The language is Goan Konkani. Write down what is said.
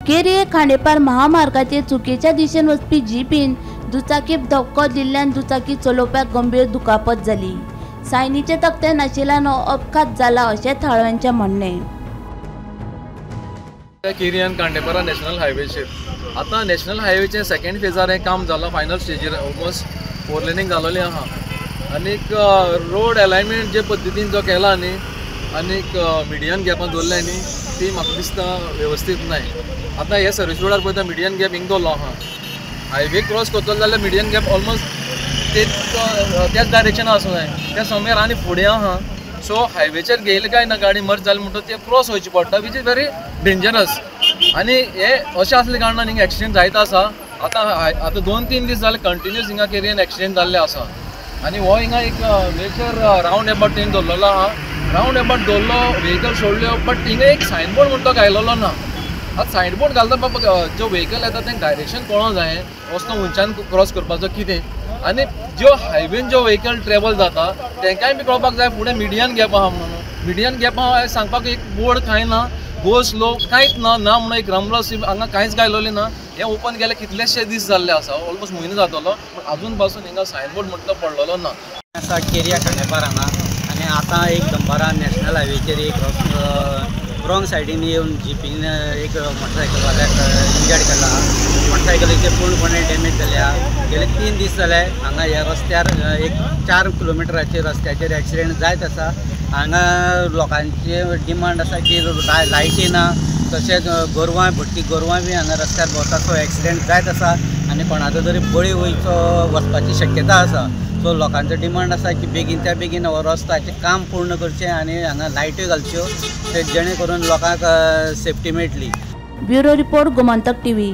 केरी खांडेपार महामार्गाचेर चुकीच्या दिशेन वचपी जीपीन दुचाकीक धपको दिल्ल्यान दुचाकी चलोवप्याक गंभीर दुखापत जाली. सायनीचे तकटे नाशिल्ल्यान हो अपघात जाला अशें थळाव्यांचें म्हणणें. केरी आनी खांडेपारा नॅशनल हायवेचेर आतां नॅशनल हायवेचें सेकंड फेजार हें काम जालां, फायनल स्टेजीर ऑलमोस्ट 4 लेनींग जालोलें आहा. आनीक रोड एलायनमेंट जे पद्दतीन जो केला न्ही आनीक मिडियन गॅपान दवरल्या न्ही ती म्हाका दिसता वेवस्थीत नाय. आतां हे सर्वीस रोडार पळयता मिडियन गॅप हिंग दवरलो आहा. हायवे क्रॉस करतलो जाल्यार मिडियन गॅप ऑलमोस्ट त्याच डायरेक्शनान आसूं जाय, त्या समयार आनी फुडें आहा. सो हायवेचेर घेयले काय ना गाडी मर्ज जाली म्हणटकच ते क्रॉस वयची पडटा, which is very dangerous. आनी हे अशें आसले कारणान हिंगा एक्सिडेंट जायत आसा. आतां आतां 2-3 दीस जाले कंटिन्यूस हिंगा केरयेन एक्सिडेंट जाल्ले आसा. आनी हो हिंगा एक मेजर रावंड एबाउट तेणी दवरलेलो आहा. रावंड एबाउट दवरलो, व्हेकल सोडल्यो, बट हिंगा एक सायनबोर्ड म्हणटा घायलेलो ना. आतां सायनबोर्ड घालता बाबा ज्यो व्हेकल येता तेंकां डायरेक्शन कळोंक जाय रस्तो खंयच्यान क्रॉस करपाचो कितें. आनी ज्यो हायवेन ज्यो व्हेकल ट्रेवल जाता तेंकांय बी कळपाक जाय फुडें मिडियन गॅप आहा म्हणून. मिडियन गॅप आहा सांगपाक एक बोर्ड कांय ना, गो स्लो कांयच ना, ना म्हणून एक रमलो हांगा कांयच घायलोलें ना. हें ओपन केलें कितलेशे दीस जाल्ले आसा, ऑलमोस्ट म्हयनो जातलो, पूण आजून पासून हिंगा सायनबोर्ड म्हणटा पडलेलो ना. आसा केरिया खांडेपार हांगा आनी आतां एक दनपारां नॅशनल हायवेचेर एक रॉंग सायडीन येवन जिपीन एक मोटरसायकलवाल्याक इंजर्ड केला. मोटरसायकलीचे पूर्णपणे डॅमेज जाल्या. गेले 3 दीस जाले हांगा ह्या रस्त्यार एक 4 किलोमिटराचेर रस्त्याचेर एक्सिडेंट जायत आसा. हांगा लोकांचे डिमांड आसा की लायटी ना, तशेंच गोरवां भटकी गोरवां बी हांगा रस्त्यार भोंवता, सो एक्सिडेंट जायत आसा आनी कोणाचो तरी बळी वयचो वचपाची शक्यता आसा. सो लोकांचो डिमांड आसा की बेगीनच्या बेगीन हो रस्त्याचें काम पूर्ण करचें आनी हांगा लायट्यो घालच्यो जेणे करून लोकांक सेफ्टी मेळटली. Bureau report, Gomantak TV.